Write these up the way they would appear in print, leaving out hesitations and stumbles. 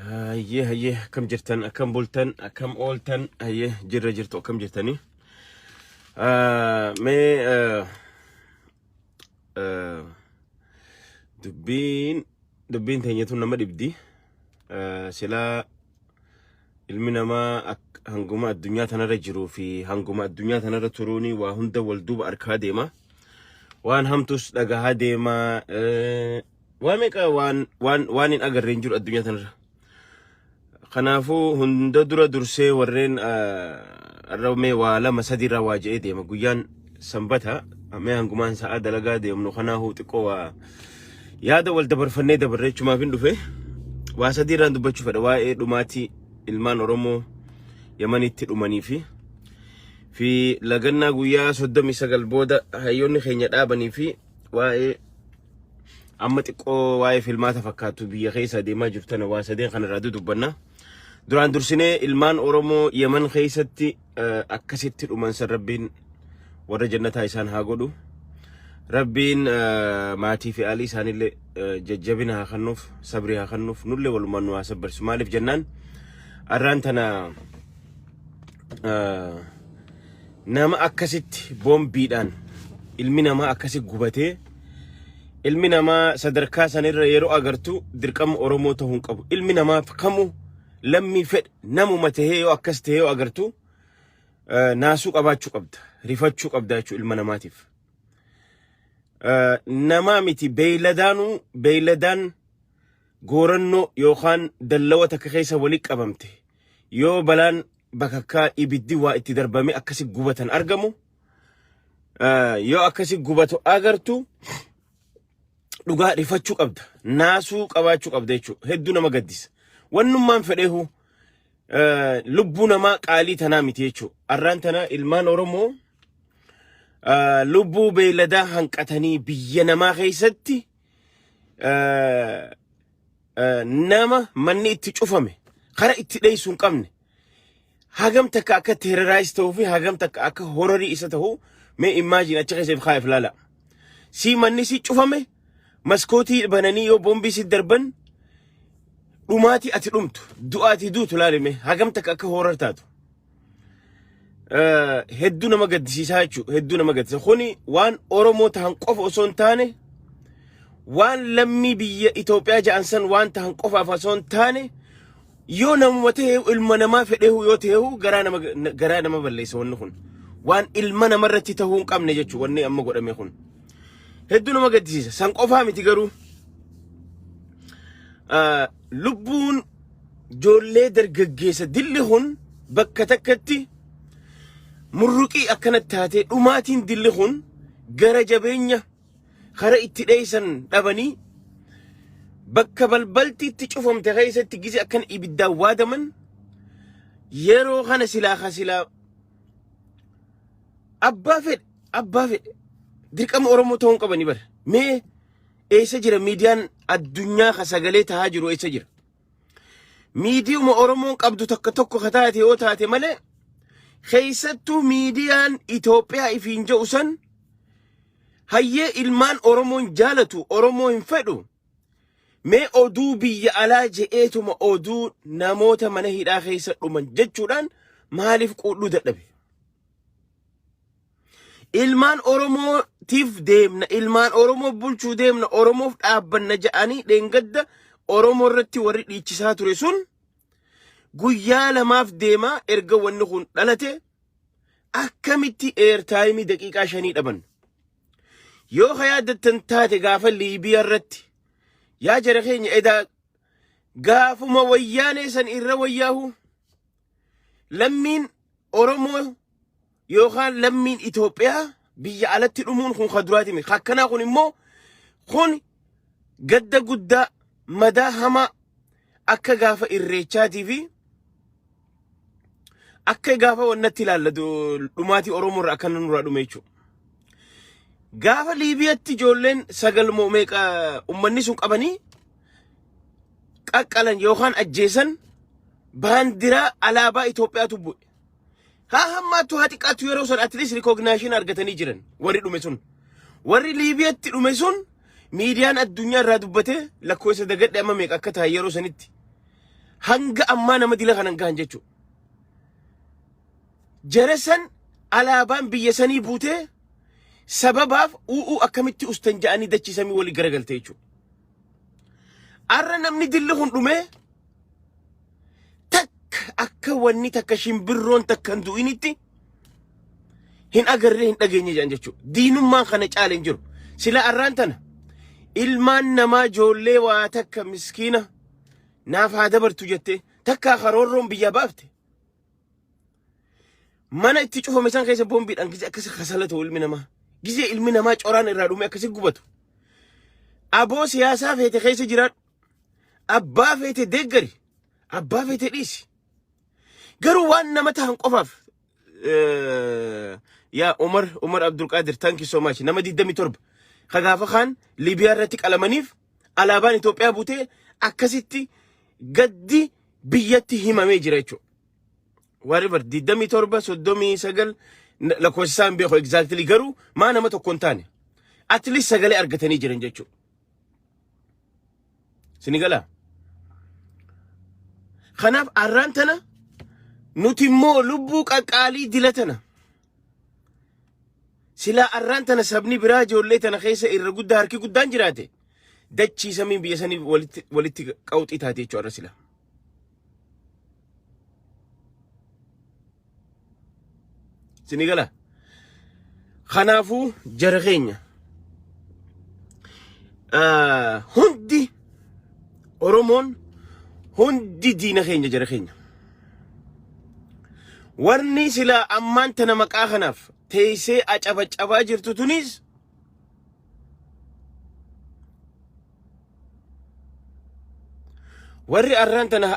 Hayyee, hayyee, akkam jirtan, akkam bultan, akkam ooltan? Hayyee, jirra, jirtu, akkam jirtanii? Mee dubbiin teenyatu nama dhibdi. Silaa ilmi namaa hanguma addunyaa tanarra jiruu fi hanguma addunyaa tanarra turuuni waa hunda wal duuba arkaa deema. Waan hamtus dhagahaa deema. Waa meeqa waan hin agarre hin jiru addunyaa tanarra. Kanaafuu hunda dura dursee warreen irra mee waa lama sadi irraa waa je'ee deema. Guyyaan Sanbata mee hangumaan sa'aa dalagaa deemnu, kanaafuu xiqqoo waa yaada wal dabarfannee dabarree jechumaaf hin dhufe. Waa sadii irraan dubbachuu fedha: waa'ee dhumaatii ilmaan Oromoo Yamanitti dhumanii fi lagannaa guyyaa 39 booda hayyoonni keenya dhaabanii fi waa'ee amma xiqqoo waa'ee filmaata fakkaatu biyya keessa deemaa jirtu tana. Waa sadeen kanarraa dudubbanna. Duraan dursinee ilmaan Oromoo Yemen keessatti akkasitti dhuman san Rabbiin warra jannataa isaan haa godhu. Rabbiin maatii fi aalii isaaniillee jajjabina haa kennuuf, sabrii haa kennuuf, nullee walumaan nu haa sabbarsu. Maaliif jennaan, arraan tana nama akkasitti boombiidhaan ilmi namaa akkasi gubatee, ilmi namaa sadarkaa sanirra yeroo agartu, dirqama Oromoo ta'uu hin qabu. Ilmi namaa kamuu lammii fedhe namuma tahee yoo akkas tahee yoo agartu, naasuu qabaachuu qabda. Rifachuu qabda jechuudha ilma namaatiif. Namaa miti, beeyladaanuu, beeyladaan goorannoo yookaan dallawa takka keessa walitti qabamte yoo balaan bakakkaa ibiddi waa itti darbame akkasi gubatan argamu, yoo akkasi gubatu agartu, dhugaa rifachuu qabda, naasuu qabaachuu qabda jechuudha. Hedduu nama gaddisa. Wannummaan fedheehu lubbuu namaa qaalii tanaa miti jechuudha. Arraan tana ilmaan Oromoo lubbuu beeyladaa hanqatanii biyya namaa keessatti nama manni itti cufame, kara itti dheessu hin qabne, hagam takka akka terrorize ta'uu fi hagam takka akka horrorii isa ta'uu mee imagine achi keessa if kaa'eef laala. Si manni si cufame, maskootii bananii yoo boombii si darban, dhumaatii ati dhumtu, du'aatii duutu laalime, hagam takka akka horror taatu. Hedduu nama gaddisiisaa jechuudha. Hedduu nama gaddisiisa. Kuni waan Oromoo tahan qofa osoo hin taane, waan lammii biyya Itoophiyaa ja'an san waan tahan qofaaf osoo hin taane, yoo namuma ta'e, ilma namaa fedheehu yoo ta'eehu, garaa nama balleessa wanni kun. Waan ilma namarratti ta'uu hin qabne jechuudha wanni amma godhame kun. Hedduu nama gaddisiisa. San qofaa miti garuu. Lubbuun ijoollee dargaggeessa dilli kun bakka takkatti murruqii akkanatti taatee, dhumaatiin dilli kun gara jabeenya kara itti dheessan dhabanii bakka balbalti itti cufamte keessatti gise akkana ibiddaan waadaman, yeroo kana silaa ka silaa abbaa fedhe dirqama Oromoo ta'uu hin qabanii bara. Mee eessa jira miidiyaan addunyaa ka sagalee tahaa jiru? Eessa jira? Miidiyuma Oromoon qabdu takka tokko ka taate yoo taate malee, keessattuu miidiyaan Itoophiyaa ifiin jedhu san, hayyee, ilmaan Oromoon jaalatu, Oromoo hin fedhu, mee oduu biyya alaa je'eetuma oduu namoota mana hidhaa keessa dhuman jechuudhaan maaliif quudhuu dadhabe? Ilmaan Oromootiif deemna, ilmaan Oromoo bulchuu deemna, Oromoof dhaabbanna jedhanii dheengadda Oromoo irratti warri dhiichisaa ture sun guyyaa 2f deemaa erga wanni kun dhalate akkamitti airtimeii daqiiqaa 5 dhaban? Yoo ka yaaddattan taate, gaafa Liibiyaa irratti, yaa jara keenya, edaa gaafuma wayyaanee san irra wayyaahu lammiin Oromoo yookaan lammiin Itoophiyaa biyya alatti dhumuun kun ka duraati miti. Akkanaa kun immoo kun gadda guddaa, madaa hamaa, akka gaafa Irreechaatii fi akka gaafa wannatti ilaallatu dhumaatii Oromoo irraa akkana nurraa dhume jechuudha. Gaafa Liibiyatti ijoolleen sagal moo meeqa ummanni sun qabanii qaqqalan yookaan ajjeesan baandiraa alaabaa Itoophiyaatu bu'e. Haa hammaattu haa xiqqaattu yeroo san at least recognition argatanii jiran warri dhume sun. Warri Liibiyaatti dhume sun miidiyaan addunyaa irraa dubbatee lakkoofsa dagadhe amma meeqa akka ta'e yeroo sanitti. Hanga ammaa nama dila kanan gahan jechuudha. Jara san alaabaan biyya sanii buutee sababaaf u'uu akkamitti ustan ja'anii dachii samii walii garagalte jechuudha. Arra namni dilli kun dhumee takka akka wanni takka shimbirroon takka hin du'initti hin agarree hin dhageenye jedhan jechuudha. Diinummaan kana caale hin jiru. Sila arraan tana ilmaan namaa ijoollee waa takka miskiina naaf haa dabartu jettee takkaa karoorroon biyyaa baafte. Mana itti cufame san keessa boombiidhaan gizee akkasi kasala ta'u ilmi namaa. Gizee ilmi namaa coraan irraa dhume akkasi gubatu. Aboo siyaasaa feete keessa jiraadhu. Abbaa feete deeggari. Abbaa feete dhiisi. Garuu waan nama ta'an qofaaf yaa Umar Umar Abdulqaadir, thank you so much. Nama 27 ka gaafa kaan Liibiyaa irratti qalamaniif alaabaan Itoophiyaa buutee akkasitti gaddi biyyatti himamee jira jechuudha. Whatever, 27 39 lakkoofsa isaa hin beeku exactly, garuu maa nama tokko hin taane at least sagalee argatanii jiran jechuudha. Sini galaa? Kanaaf arraan tana nuti immoo lubbuu qaqqaalii dila tana silaa arraan tana sabni biraa ijoollee tana keessa irra guddaa harki guddaan jiraate dachii samiin biyya sanii walitti qawxii taate jechuudha arra sila. Sini gala. Kanaafuu jara keenya hundi Oromoon hundi diina keenya jara keenya. Warni silaa ammaan tana maqaa kanaaf teessee acabacabaa jirtu tunis warri arraan tana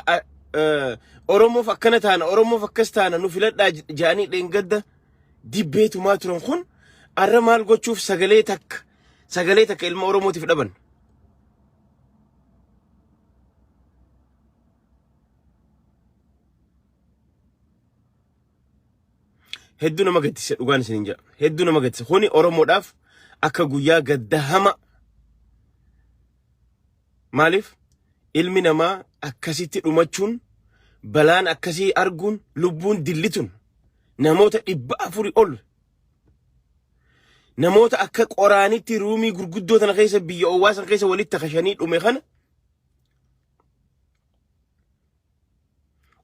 Oromoof akkana taana, Oromoof akkas taana, nu filadhaa jedhanii dheengadda dibbeetumaa turan kun arra maal gochuuf sagalee takka ilma Oromootiif dhaban. Hedduu nama gaddisa, dhugaan isiniin jedha. Hedduu nama gaddisa. Kuni Oromoodhaaf akka guyyaa gadda hama. Maaliif ilmi namaa akkasitti dhumachuun, balaan akkasii arguun, lubbuun dillitun namoota 400 ol, namoota akka qoraanitti ruumii gurguddoo tana keessa biyya owwaa san keessa walitti takashanii dhume kana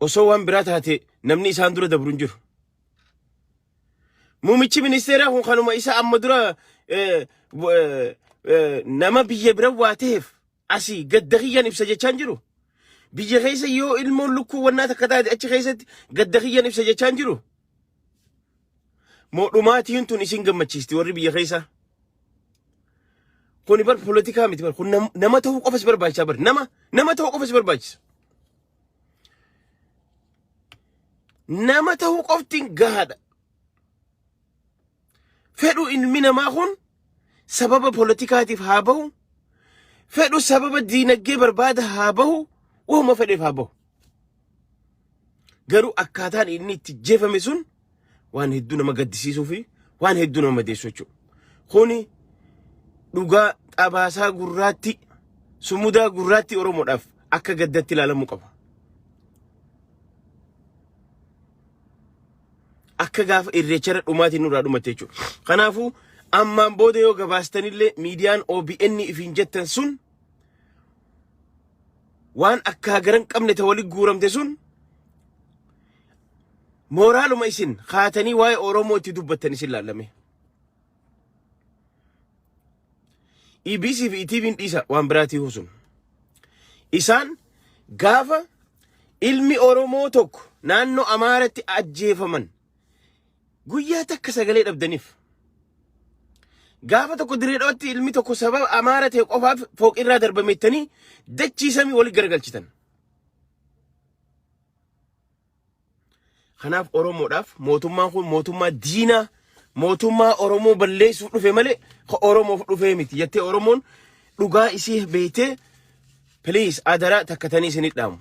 osoo waan biraa taate namni isaan dura dabru hin jiru. Muummichi ministeeraa kun kanuma isa amma dura nama biyya bira waa ta'eef asii gadda kiyyan ibsa jechaan jiru. Biyya keessa yoo ilmoon lukkuu wannaa takka taate achi keessatti gadda kiyyan ibsa jechaan jiru. Moo dhumaatiin tun isin gammachiisti warri biyya keessaa? Kuni bar polotikaa miti bar kun nama ta'uu qofa si barbaachisaa bar nama ta'uu qofa si barbaachisa. Nama ta'uu qofti gahaadha. Fedhu ilmi namaa kun sababa polotikaatiif haa bahu, fedhu sababa diinagdee barbaada haa bahu, wahuma fedheef haa bahu. Garuu akkaataan inni itti jeefame sun waan hedduu nama gaddisiisuu fi waan hedduu nama madeessu jechuudha. Kuni dhugaa xabaasaa gurraatti, sumudaa gurraatti Oromoodhaaf akka gaddatti ilaalamuu qaba. Akka gaafa irreecharra dhumaatiin nurraa dhumatte jechuudha. Kanaafuu ammaan booda yoo gabaastanillee miidiyaan OBN ifiin jettan sun waan akkaa garan qabne ta wali guuramte sun mooraaluma isin kaatanii waa'ee Oromoo itti dubbattan isin laallame. EBC fi ETV'n dhiisa waan biraatii husun. Isaan gaafa ilmi Oromoo tokko naannoo Amaaratti ajjeefaman guyyaa takka sagalee dhabdaniif. Gaafa tokko dirree dhawatti ilmi tokko sababa Amaara ta'e qofaaf fooqirraa darbamettanii dachii samii walitti garagalchitan. Kanaaf Oromoodhaaf mootummaan kun mootummaa diinaa, mootummaa Oromoo balleessuuf dhufe malee ka Oromoof dhufee miti jettee Oromoon dhugaa isii beektee. Please, adaraa takkatanii isinit dhaamu.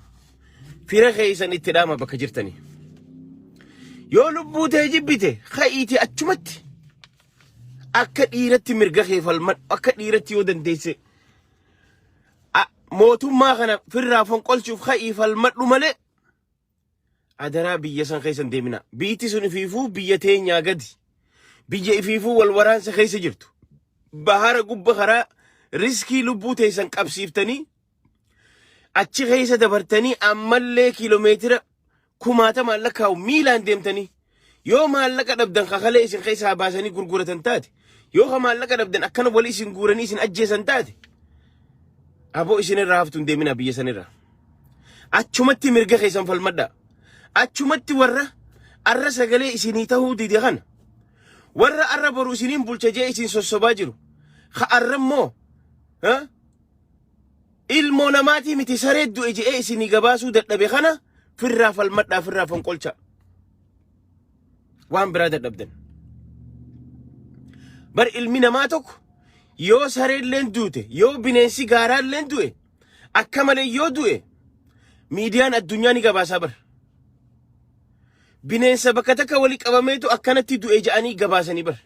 Fira keessan itti dhaama bakka jirtanii. Yoo lubbuu tee jibbite, ka'iiti achumatti akka dhiiratti mirga kee falmadhu. Akka dhiiratti yoo dandeesse mootummaa kana firraa fonqolchuuf ka'ii falmadhu malee, adaraa biyya san keessa hin deemina. Biyyi sun ifiifuu biyya teenyaa gadi. Biyya ifiifuu wal waraansa keessa jirtu. Bahara gubba karaa riskii lubbuu teessan qabsiiftanii achi keessa dabartanii, ammallee kiiloomeetira kumaatamaan lakkaa'u miilaan deemtanii, yoo maallaqa dhabdan kakalee isin keessaa baasanii gurguratan taate, yoo ka maallaqa dhabdan akkana walii isin guuranii isin ajjeesan taate, aboo isin irraa haftu hin deemina biyya sanirraa. Achumatti mirga keessan falmadhaa. Achumatti warra arra sagalee isinii tahuu dide kana, warra arra boru isiniin bulcha jee isin sossobaa jiru, ka arra immoo ilmoo namaatii miti saree du'e je'ee isinii gabaasuu dadhabe kana firraa falmadhaa, firraa fonqolcha. Waan biraa dadhabdan. Bar ilmi namaa tokko yoo sareelleen duute, yoo bineensi gaaraalleen du'e, akka malee yoo du'e, miidiyaan addunyaa ni gabaasaa bar. Bineensa bakka takka walii qabameetu akkanatti du'e je'anii gabaasanii bar.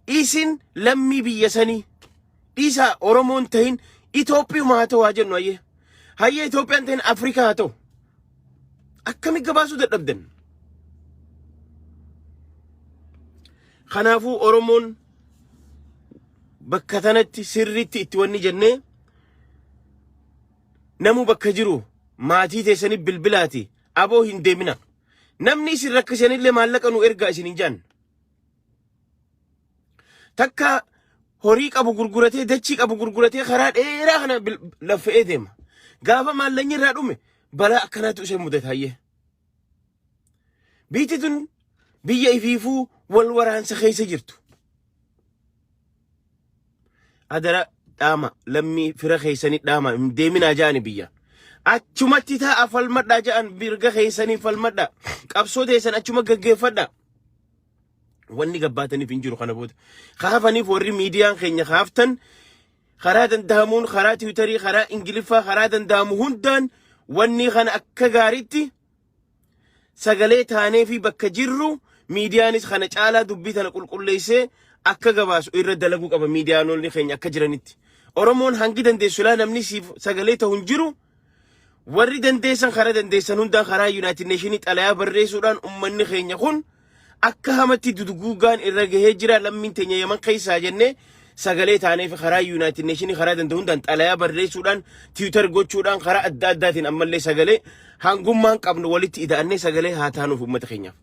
Isin lammii biyya sanii dhiisaa, Oromoon tahin Itoophiyuma haa ta'u haa jennu, hayyee. Hayyee, Itoophiyaan tahin Afrikaa haa ta'u. Akkami gabaasuu dadhabdan? Kanaafuu Oromoon bakka tanatti sirriitti itti wanni jennee, namu bakka jiru maatii teessanii bilbilaati aboo hin deemina. Namni isin rakkisanillee maallaqa nu ergaa isin hin jaan. Takka horii qabu gurguratee, dachii qabu gurguratee, karaa dheeraa kana laffa'ee deema. Gaafa maallaqni irraa dhume balaa akkanaatu ishee mudata hayyee. Biyyi tun biyya ifiifuu wal waraansa keessa jirtu. Adara dhaama, lammii fira keessanii dhaama, hin deeminaa ja'ani biyya. Achumatti taa'a, falmadhaa ja'an, mirga keessanii falmadhaa. Qabsoo teessan achuma gaggeeffadhaa. Wanni gabbaataniif hin jiru kana booda. Kaafaniif warri miidiyaan keenya kaaftan karaa danda'amuun, karaa Tiwiitarii, karaa Ingiliffaa, karaa danda'amu hundaan wanni kana akka gaariitti sagalee taanee fi bakka jirru miidiyaanis kana caalaa dubbii tana qulqulleessee akka gabaasu irra dalaguu qaba miidiyaanonni keenya akka jiranitti. Oromoon hangi dandeessu laa namni siif sagalee ta'u hin jiru. Warri dandeessan karaa dandeessan hundaan karaa United Nationii xalayaa barreessuudhaan uummanni keenya kun akka hamatti duduguugaan irra gahee jira, lammiin teenya Yaman keessaa jennee sagalee taanee fi karaa United Nationii karaa danda'u hundaan xalayaa barreessuudhaan, Twitter gochuudhaan, karaa adda addaatiin ammallee sagalee hangummaan qabnu walitti ida'annee sagalee haa taanuuf uummata keenyaaf.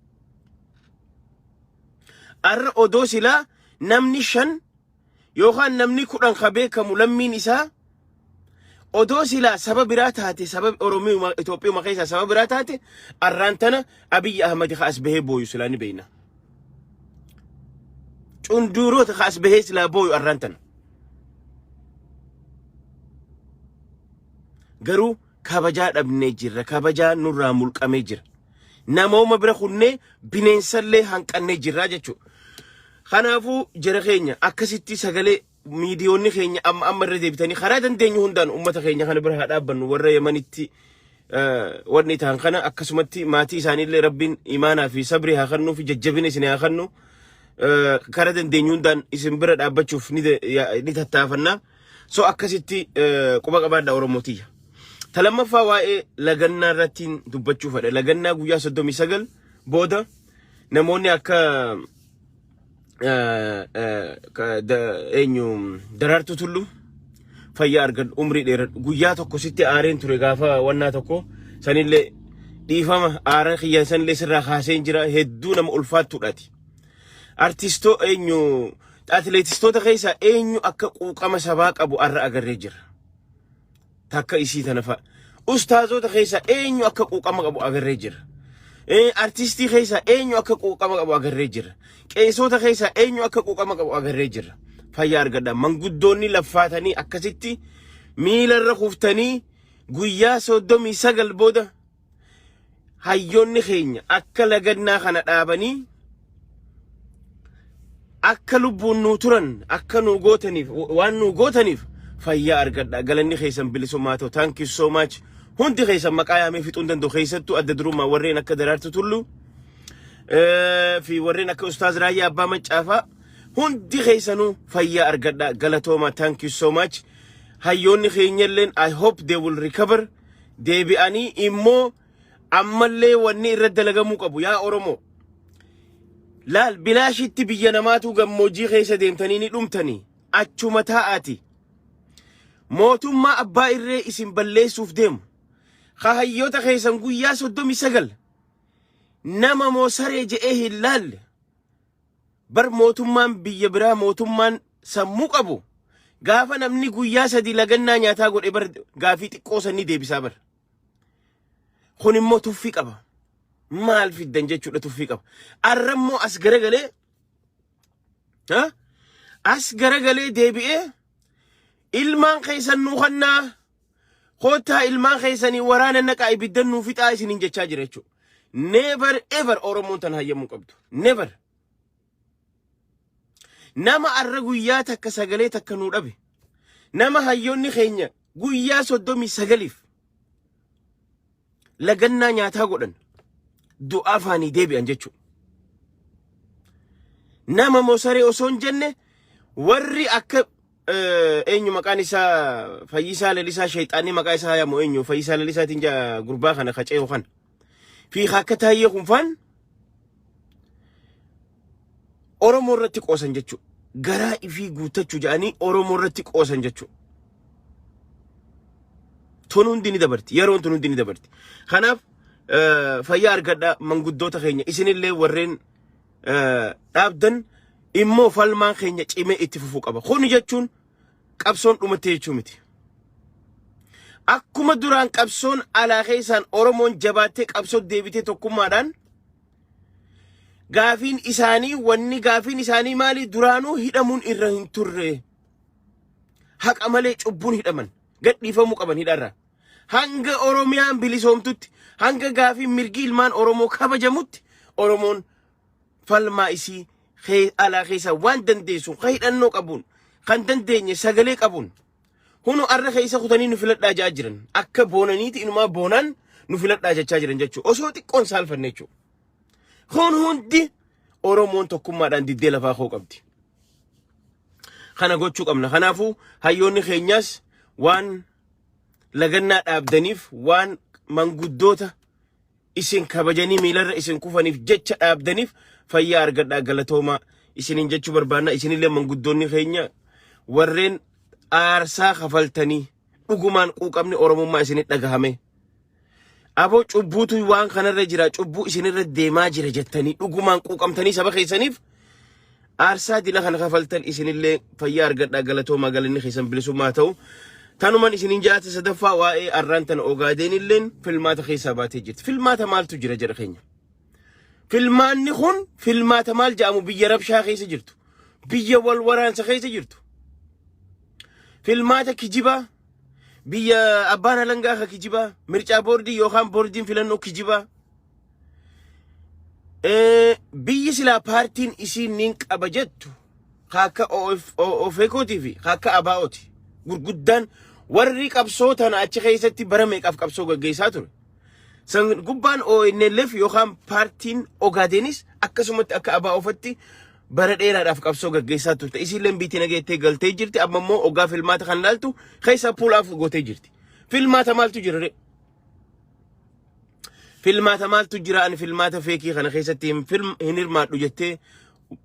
Arra odoo silaa namni 5 yookaan namni 10 ka beekamu lammiin isaa odoo silaa saba biraa taate, saba Oromiyaa Itoophiyaa keessaa saba biraa taate, arraan tana Abiyyi Ahmad ka as bahee booyu silaa ni beekna. Cunduuroota ka as bahee silaa booyu arraan tana. Garuu kabajaa dhabnee jirra. Kabajaa nurraa mulqamee jira. Namooma bira kunnee bineensallee hanqannee jirra jechuudha. Kanaafuu jara keenya, akkasitti sagalee miidiyoonni keenya amma amma irra deebitanii karaa dandeenyu hundaan uummata keenya kana bira haa dhaabbannu. Warra Yemanitti wanni ta'an kana akkasumatti maatii isaaniillee Rabbiin imaanaa fi sabrii haa kennuu fi jajjabina isin haa kennu. Karaa dandeenyu hundaan isin bira dhaabbachuuf ni tattaafanna. So akkasitti quba qabaadha, Oromootiyya. Ta lammaffaa waa'ee lagannaa irratti dubbachuu fedha. Lagannaa guyyaa 39 booda namoonni akka eenyu, Daraartuu Tulluu, fayyaa argadhu, umrii dheeradhu. Guyyaa tokko sitti aareen ture gaafa wannaa tokko sanillee, dhiifama, aara kiyyan sanillee sirraa kaaseen jira. Hedduu nama ulfaattuudhaati. Artistoo eenyu, atileetistoota keessaa eenyu akka quuqama sabaa qabu arra agarree jira. Takka isii tana fa'a. Ustaazota keessaa eenyu akka quuqama qabu agarree jira. Artistii keessaa eenyu akka quuqama qabu agarree jira. Qeesota keessaa eenyu akka quuqama qabu agarree jira. Fayyaa argadha. Manguddoonni laffaatanii akkasitti miilarra kuftanii guyyaa 39 booda hayyoonni keenya akka lagannaa kana dhaabanii akka lubbuun nuu turan akka nuu gootaniif, waan nuu gootaniif Fayyaa argadha. Galanni keessan bilisummaa ta'u. Thank you so much. Hundi keessan maqaa yaamee fixuu hin danda'u. Keessattuu adda durummaa warreen akka Daraartu Tullu fi warreen akka Ustaaz Raayyaa Abbaa Maccaafaa, hundi keessanuu fayyaa argadha. Galatooma. Thank you so much. Hayyoonni keenyalleen, I hope they will recover. Deebi'anii immoo ammallee wanni irra dalagamuu qabu, yaa Oromoo. Laal, bilaashitti biyya namaatu gammoojjii keessa deemtanii ni dhumtanii, achuma taa'aati. Mootummaa abbaa irree isin balleessuuf deemu. Ka hayyoota keessan guyyaa 39 nama moo saree je'ee hin laalle. Bar mootummaan biyya biraa, mootummaan sammuu qabu, gaafa namni guyyaa 3 lagannaa nyaataa godhe bar gaafii xiqqoo sanii deebisaa bar. Kun immoo tuffii qaba. Maal fiddan jechuudha, tuffii qaba. Arrammoo as garagalee, as garagalee deebi'ee ilmaan keessan nuu kannaa, koottaa ilmaan keessanii waraana naqaa, ibiddan nuu fixaa isiniin jechaa jira jechuudha. Never ever Oromoon tan hayyamuu qabdu. Never. Nama arra guyyaa takka sagalee takka nuu dhabe. Nama hayyoonni keenya guyyaa 39f lagannaa nyaataa godhan, du'aa afaanii deebi'an jechuudha. Nama mosaree osoo hin jenne, warri akka eenyu maqaan isaa, Fayyisaa Lalisaa, sheexaanni maqaa isaa yaamu, eenyu, Fayyisaa Lalisaatiin jaa, gurbaa kana kaceehu kana. Fi akka Taayyee kunfaan Oromoo irratti qoosan jechuudha. Garaa ifii guuttachuu jedhanii Oromoo irratti qoosan jechuudha. Tun hundi ni dabarti. Yeroon tun hundi ni dabarti. Kanaaf fayyaa argadhaa, manguddoota keenya. Isinillee warreen dhaabdan immoo falmaan keenya cimee itti fufuu qaba. Kun jechuun qabsoon dhumattee jechuu miti. Akkuma duraan qabsoon alaa keessaan Oromoon jabaattee qabsoo deebitee tokkummaadhaan gaafiin isaanii, wanni gaafiin isaanii maali, duraanuu hidhamuun irra hin turre. Haqa malee cubbuun hidhaman, gadhiifamuu qaban hidharraa. Hanga Oromiyaan bilisoomtutti, hanga gaafiin mirgi ilmaan Oromoo kabajamutti, Oromoon falmaa isii alaa keessa waan dandeessu kan hidhannoo qabuun, kan dandeenye sagalee qabuun, hunu arra keessa kutanii nu filadhaa jaa jiran, akka boonaniiti inumaa boonaan nu filadhaa jechaa jiran jechuudha, osoo xiqqoon saalfanne jechuudha. Kun hundi Oromoon tokkummaadhaan diddee lafaa koo qabdi. Kana gochuu qabna. Kanaafuu hayyoonni keenyas waan lagannaa dhaabdaniif, waan manguddoota isin kabajanii miilarra isin kufaniif jecha dhaabdaniif, fayyaa argadhaa, galatoomaa isiniin jechuu barbaanna. Isinillee manguddoonni keenya warreen aarsaa kafaltanii dhugumaan quuqamni Oromummaa isinit dhagahame. Aboo, cubbuutu waan kanarra jira, cubbuu isinirra deemaa jira jettanii dhugumaan quuqamtanii saba keessaniif aarsaa dila kana kafaltan, isinillee fayyaa argadhaa, galatoomaa, galanni keessan bilisummaa ta'u. Tanuman isiniin jaata. Sadaffaa, waa'ee arraan tana Ogaadeen illeen filmaata keessaa baatee jirti. Filmaata maaltu jira jedha keenya? Filmaanni kun filmaata maal jedhamu, biyya rabshaa keessa jirtu? Biyya wal waraansa keessa jirtu. Filmaata kijibaa, biyya abbaan alangaa ka kijibaa, mircaa boordii yookaan boordiin filannoo kijibaa. Biyyi silaa paartiin isiin niin qaba jettu akka Ofeekootii fi akka ABO'ti. Gurguddaan warri qabsoo tana achi keessatti bara meeqaaf qabsoo gaggeessaa ture. San gubbaan ONLF yookaan paartiin Ogaadenis akkasumatti akka ABO'fatti bara dheeraadhaaf qabsoo gaggeessaa turte. Isiilleen biitti nageettee galtee jirti. Amma immoo ogaa filmaata kan laaltu keessa pull out gootee jirti. Filmaata maaltu jira ree? Filmaata maaltu jira? Ani filmaata fake kana keessatti hin hirmaadhu jettee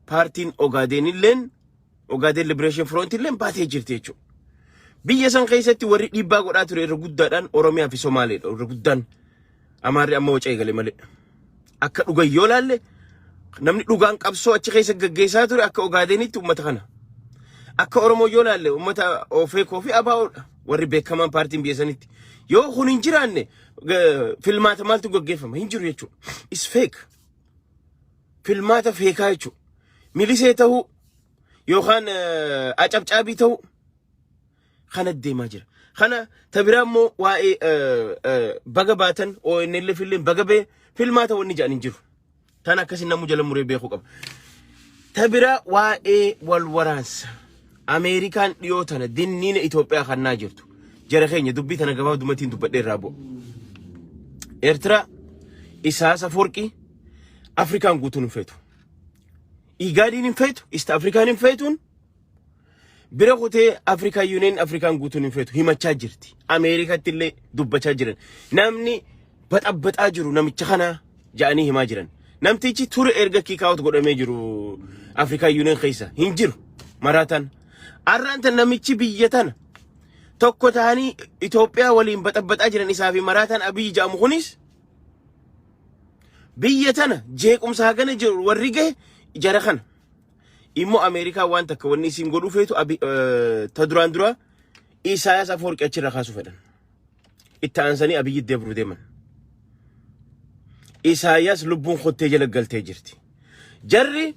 paartiin Ogaadeen illeen, Ogaadeen Liberation Front illeen baatee jirti jechuudha. Biyya san keessatti warri dhiibbaa godhaa ture irra guddaadhaan Oromiyaa fi Somaaleedha irra guddaan. Amaarri amma waca eegale malee. Akka dhugan yoo laalle, namni dhugaan qabsoo achi keessa gaggeessaa ture akka Ogaadeenitti uummata kana. Akka Oromoo yoo laalle, uummata Ofeekoo fi ABO'dha warri beekamaan paartiin biyya sanitti. Yoo kun hin jiraanne, filmaata maaltu gaggeeffama? Hin jiru jechuudha. Is fake. Filmaata fakeaa jechuudha. Milisee ta'uu yookaan acabcaabii ta'uu kana deemaa jira. Kana tabiraa immoo waa'ee baga baatan, ONLF illee baga bee, filmaata wanni jedhan hin jiru. Tan akkasii namuu jala muree beekuu qaba. Tabiraa waa'ee wal waraansa. Ameerikaan dhiyoo tana dinniina Itoophiyaa kannaa jirtu. Jara keenya, dubbii tana gabaabdumatiin dubbadhee irraa bu'a. Eertiraa, Isaayyaas Afwerqii Afrikaan guutuun hin feetu. Igaadiin hin feetu, East Afrikaan hin feetuun bira kutee Afrikaa Union, Afrikaan guutuun hin feetu, himachaa jirti. Ameerikatti illee dubbachaa jiran. Namni baxabbaxaa jiru namicha kana ja'anii himaa jiran. Namtichi ture erga kick out godhamee jiru Afrikaa Union keessa hin jiru maraataan. Arraan tan namichi biyya tana tokko ta'anii Itoophiyaa waliin baxabbaxaa jiran, isaa fi maraataan Abiyyi jedhamu kunis, biyya tana jeequmsa hagana jiru warri gahe jara kana. Immoo Ameerikaa waan takka wanni isiin godhuu feetu, ta duraan dura Isaayaas Afwerqii achirra kaasuu fedhan. Itti aansanii Abiyyi deebruu deeman. Isaayyaas lubbuun kottee jala galtee jirti. Jarri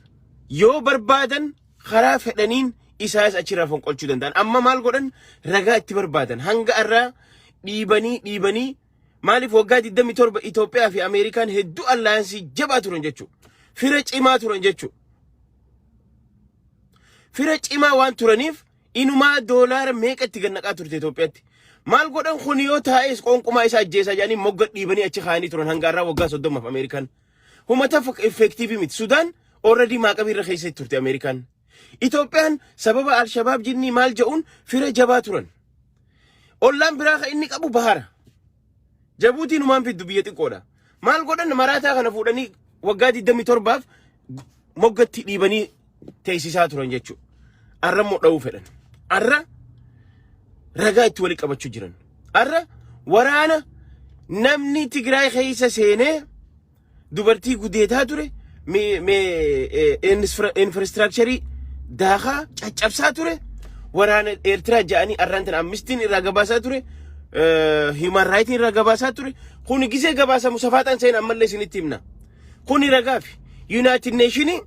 yoo barbaadan karaa fedhaniin Isaayyaas achirraa fonqolchuu danda'an. Amma maal godhan? Ragaa itti barbaadan. Hanga irraa dhiibanii dhiibanii, maaliif waggaa 27 Itoophiyaa fi Ameerikaan hedduu alliance jabaa turan jechuudha. Fira cimaa turan jechuudha. Fira cimaa waan turaniif inumaa doolaara meeqa itti gannaqaa turte Itoophiyaatti. Maal godhan? Kun yoo taa'es qoonqumaa isa ajjeesaa jedhanii mogga dhiibanii achi kaa'anii turan hanga irraa waggaa 30f Ameerikaan. Humata effective miti. Sudaan already maaqabii irra keessatti turte Ameerikaan. Itoophiyaan sababa Alshabaab jinnii maal jedhuun fira jabaa turan. Ollaan biraa kan inni qabu bahara. Jabuutiin humaan fiddu, biyya xiqqoodha. Maal godhan? Maraataa kana fuudhanii waggaa 27f moggatti dhiibanii teessisaa turan jechuudha. Arra immoo dha'uu fedhan. Arra ragaa itti walii qabachuu jiran. Arra waraana namni Tigraay keessa seenee dubartii gudeetaa ture, infrastructure daakaa caccabsaa ture, waraana Eertiraa ja'anii arraan tana Amnestyn irraa gabaasaa ture, Human Rights irraa gabaasaa ture. Kuni gisee gabaasamu safaaxaan seen ammallee isinitti himna. Kuni ragaafi United Nationii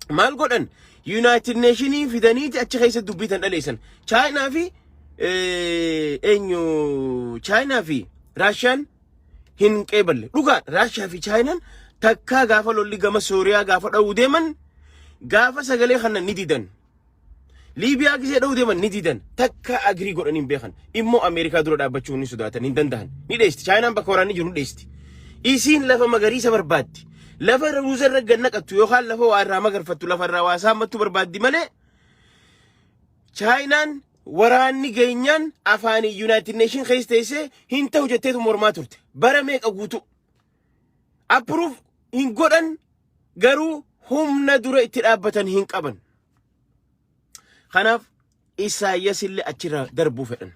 maal godhan? United Nationii fidaniiti achi keessa dubbii tan dhaleessan. Chaayinaa fi eenyu, Chaayinaa fi Raashiyaan hin qeeballe. Dhugaa, Raashiyaa fi Chaayinaan takkaa gaafa lolli gama Sooriyaa gaafa dha'uu deeman, gaafa sagalee kana ni didan. Liibiyaa gisee dha'uu deeman ni didan. Takka agree godhanii hin beekan. Immoo Ameerikaa dura dhaabbachuu ni sodaatan, hin danda'an. Ni dheesti. Chaayinaan bakka waraanni jiru ni dheesti. Isiin lafa magariisa barbaaddi. Lafa ruuza irra gad naqattu yookaan lafa waa irraa magarfattu, lafa irraa waa saammattu barbaaddi malee, Chaayinaan waraanni geenyaan afaanii United Nation keessa teessee hin ta'u jetteetu mormaa turte. Bara meeqa guutuu. Approve hin godhan, garuu humna dura itti dhaabbatan hin qaban. Kanaaf Isaayyaas illee achirraa darbuu fedhan.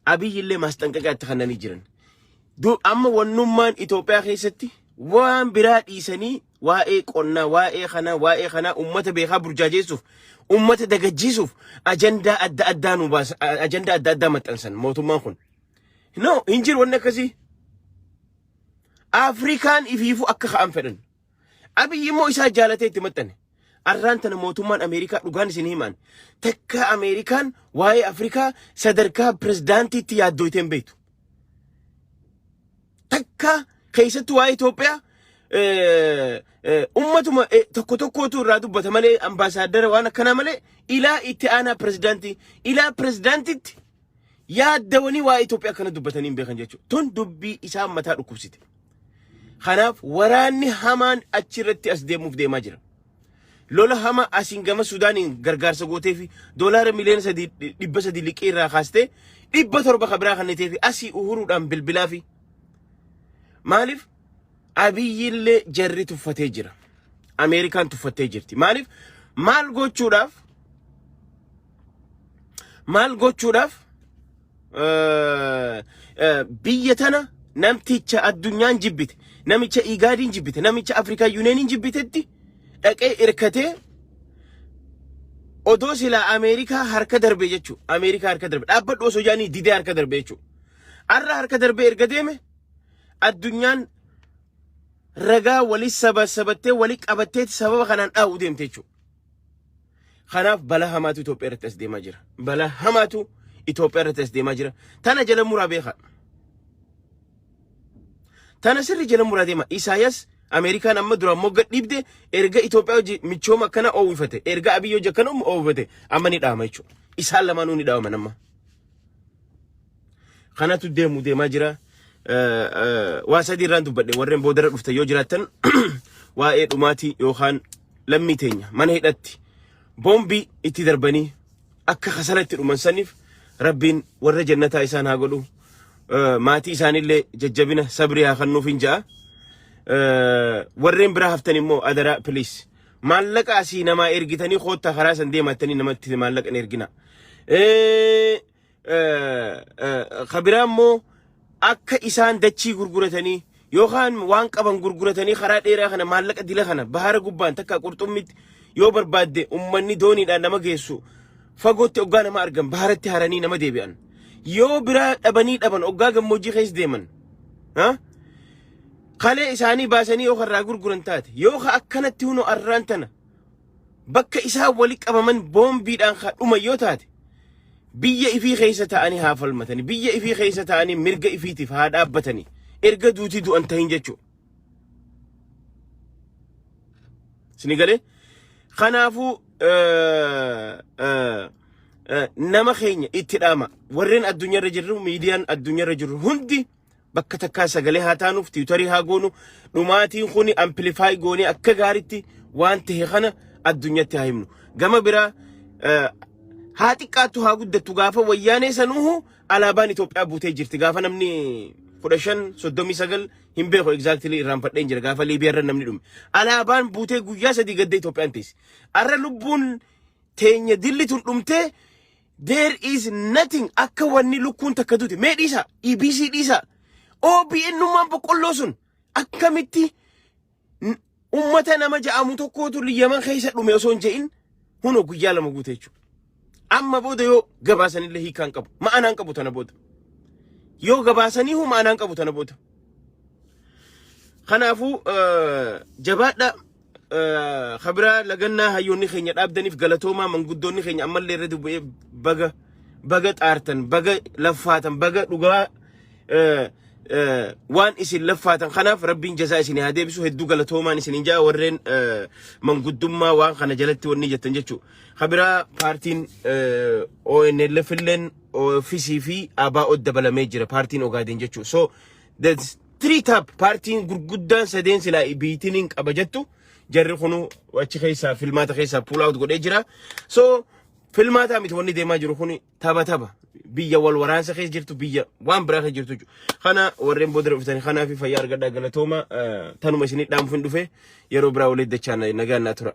Abiyyi illee maasxanqaqaa itti kennanii jiran. Amma wannummaan Itoophiyaa keessatti waan biraa dhiisanii waa'ee qonnaa, waa'ee kanaa, waa'ee kanaa uummata beekaa burjaajeessuuf, uummata dagachiisuuf ajandaa adda addaa nu baasa, ajandaa adda addaa maxxansan mootummaan kun. No, hin jiru wanni akkasii. Afrikaan ifiifuu akka ka'an fedhan. Abiyyi immoo isaa jaalatee itti maxxane. Arraan tana mootummaan Ameerikaa, dhugaan isin himaan, takka Ameerikaan waa'ee Afrikaa sadarkaa pirezidaantiitti yaaddooytee hin beektu. Takka keessattuu waa'ee Itoophiyaa ummatuma tokko tokkootu irraa dubbata malee, ambaasaaddara waan akkanaa malee, ilaa itti aanaa pirezidaantii, ilaa pirezidaantitti yaaddawanii waa'ee Itoophiyaa akkana dubbatanii hin beekan jechuudha. Tun dubbii isaan mataa dhukkubsite. Kanaaf waraanni hamaan achirratti as deemuuf deemaa jira. Lola hama asiin gama Sudaaniin gargaarsa gootee fi doolaara miliyoona 300 liqii irraa kaastee 700 ka biraa kannitee fi asii Uhuruudhaan bilbilaa fi maaliif Abiyyillee jarri tuffatee jira. Ameerikaan tuffattee jirti. Maaliif, maal gochuudhaaf, maal gochuudhaaf biyya tana namticha addunyaan jibbite, namicha Igaadiin jibbite, namicha Afrikaa Unioniin jibbitetti dhaqee irkatee odoo silaa Ameerikaa harka darbe jechuudha. Ameerikaa harka darbe dhaabbadhu osoo jaanii didee harka darbe jechuudha. Har'a harka darbee erga deeme addunyaan ragaa wali saba sabattee wali qabatteeti sababa kanaan dhaa'uu deemte jechuudha. Kanaaf balaa hamaatu Itoophiyaa irratti as deemaa jira. Balaa hamaatu Itoophiyaa irratti as deemaa jira. Tana jala muraa beekaa. Tana sirri jala muraa deema. Isaayas Ameerikaan amma duraan mogga dhiibde, erga Itoophiyaa hojii michooma akkana oowwifate, erga Abiyyi hojii akkana oowwifate, amma ni dhaama jechuudha. Isaan lamaanuu ni dhaaman amma. Kanatu deemu deemaa jira. Waa sadii irraan dubbadhe. Warreen boodarra dhuftan yoo jiraattan, waa'ee dhumaatii yookaan lammii teenya mana hidhatti boombii itti darbanii akka kasalatti dhuman saniif Rabbiin warra jannataa isaan haa godhu. Maatii isaaniillee jajjabina sabrii haa kennuuf hin ja'a. Warreen biraa haftan immoo adaraa, please, maallaqa asii namaa ergitanii koottaa karaa san deemattanii namatti maallaqa hin ergina. Kabiraa immoo akka isaan dachii gurguratanii yookaan waan qaban gurguratanii karaa dheeraa kana maallaqa dila kana bahara gubbaan takka qurxummitti yoo barbaadde ummanni dooniidhaan nama geessu fagootti oggaa nama argan baharatti haranii nama deebi'an. Yoo biraa dhabanii dhaban oggaa gammoojjii keessa deeman. Kalee isaanii baasanii yoo karraa gurguran taate yoo ka akkanatti hunoo arraan tana bakka isaan wali qabaman boombiidhaan ka dhuman yoo taate, biyya ifii keessa ta'anii haa falmatanii, biyya ifii keessa ta'anii mirga ifiitiif haa dhaabbatanii, erga duutii du'an tahin jechuudha. Sini galee? Kanaafuu nama keenya itti dhaama. Warreen addunyaarra jirru, miidiyaan addunyaarra jirru hundi bakka takkaa sagalee haa taanuuf, Twitterii haa goonu, dhumaatiin kuni amplify goonee akka gaaritti waan tahe kana addunyatti haa himnu. Gama biraa haa xiqqaattu haa guddattu, gaafa wayyaanee sanuuhu alaabaan Itoophiyaa buutee jirti. Gaafa namni 1539 hin beeku, exactly irraanfadheen jira, gaafa Liibiyaa irra namni dhume. Alaabaan buutee guyyaa 3 gadda Itoophiyaan teessi. Arra lubbuun teenya dilli tun dhumtee there is nothing. Akka wanni lukkuun takka duute mee dhiisa, EBC dhiisa, OBN nummaan boqqolloo sun akkamitti ummata nama ja'amu tokkootu Yaman keessa dhume osoo hin je'in hunoo guyyaa 2 guute jechuudha. Amma booda yoo gabaasanillee hiikaan qabu, ma'anaan qabu tana booda. Yoo gabaasanii hoo ma'anaan qabu tana booda. Kanaafuu jabaadha. Kabiraa lagannaa hayyoonni keenya dhaabdaniif galatoomaa. Manguddoonni keenya ammallee irra dubba'ee baga baga xaartan, baga laffaatan, baga dhugaa waan isin laffaatan kanaaf Rabbiin jazaa isin haa deebisu. Hedduu galatoomaan isin jaa warreen manguddummaa waan kana jalatti wanni jettan jechuudha. Kabiraa paartiin ONLF illeen ofisii fi ABO dabalamee jira, paartiin Ogaadeen jechuudha. So that's three top paartiin gurguddaan sadeen silaa biitiniin qaba jettu, jarri kunu achi keessaa filmaata keessaa pull out godhee jira. So filmaataa miti, wanni deemaa jiru kuni tapha, tapha biyya wal waraansa keessa jirtu, biyya waan biraa keessa jirtu jechuudha. Kana warreen booda dhuftanii kanaa fi fayyaa argadhaa, galatooma. Tanuma isinii dhaamuuf hin dhufe. Yeroo biraa walitti dachaa, nagaan naa tura.